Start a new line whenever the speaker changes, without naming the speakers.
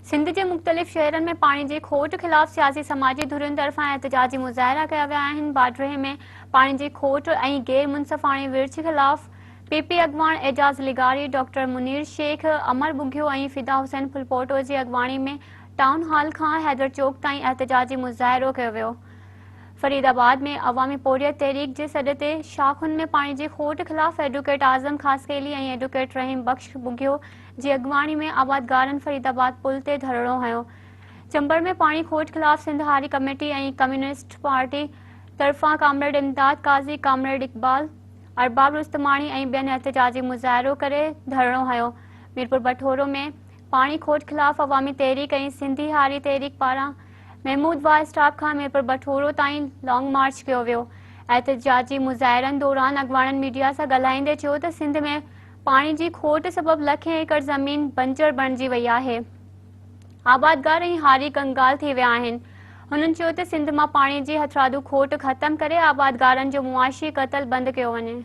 سنڌ جي مختلف شهرن ۾ پاڻي جي کوٽ خلاف سياسي سماجي ڌرين طرفان احتجاجي مظاهرا ڪيا ويا آهن. باڊرهه ۾ پاڻي جي کوٽ ۽ غير منصفاڻي ورڇ خلاف پي پي اڳواڻ اعجاز لغاري، ڊاڪٽر منير شيخ، امر ٻگهيو ۽ فدا حسين ڦلپوٽو جي اڳواڻي ۾ ٽائون هال کان حيدر چوڪ تائين احتجاجي مظاهرو ڪيو ويو. فريد آباد ۾ عوامي پورهيت تحريڪ جي سڏ تي شاخن ۾ پاڻي جي کوٽ خلاف ايڊووڪيٽ اعظم خاصخيلي ۽ ايڊووڪيٽ رحيم بخش ٻگهيو جي اڳواڻي ۾ آبادگارن فريد آباد پل تي ڌرڻو هنيو. چمبڙ ۾ پاڻي کوٽ خلاف سنڌ هاري ڪميٽي ۽ ڪميونسٽ پارٽي طرفان ڪامريڊ امداد قاضي، ڪامريڊ اقبال، ارباب رستماڻي ۽ ٻين احتجاجي مظاهرو ڪري ڌرڻو هنيو. ميرپور بٺورو ۾ پاڻي کوٽ خلاف عوامي تحريڪ ۽ سنڌي هاري تحريڪ پاران محمود واهه اسٽاپ کان ميرپور بٺورو تائين لانگ مارچ ڪيو ويو. احتجاجي مظاهرن دوران اڳواڻن ميڊيا سان ڳالهائيندي چيو ته سنڌ ۾ پاڻي جي کوٽ سبب لکين ايڪڙ زمين بنجر بڻجي وئي آهي، آبادگار ۽ هاري ڪنگال ٿي ويا آهن. هنن چيو ته سنڌ مان پاڻي جي هٿرادو کوٽ ختم ڪري آبادگارن جو معاشي قتل بند ڪيو وڃي.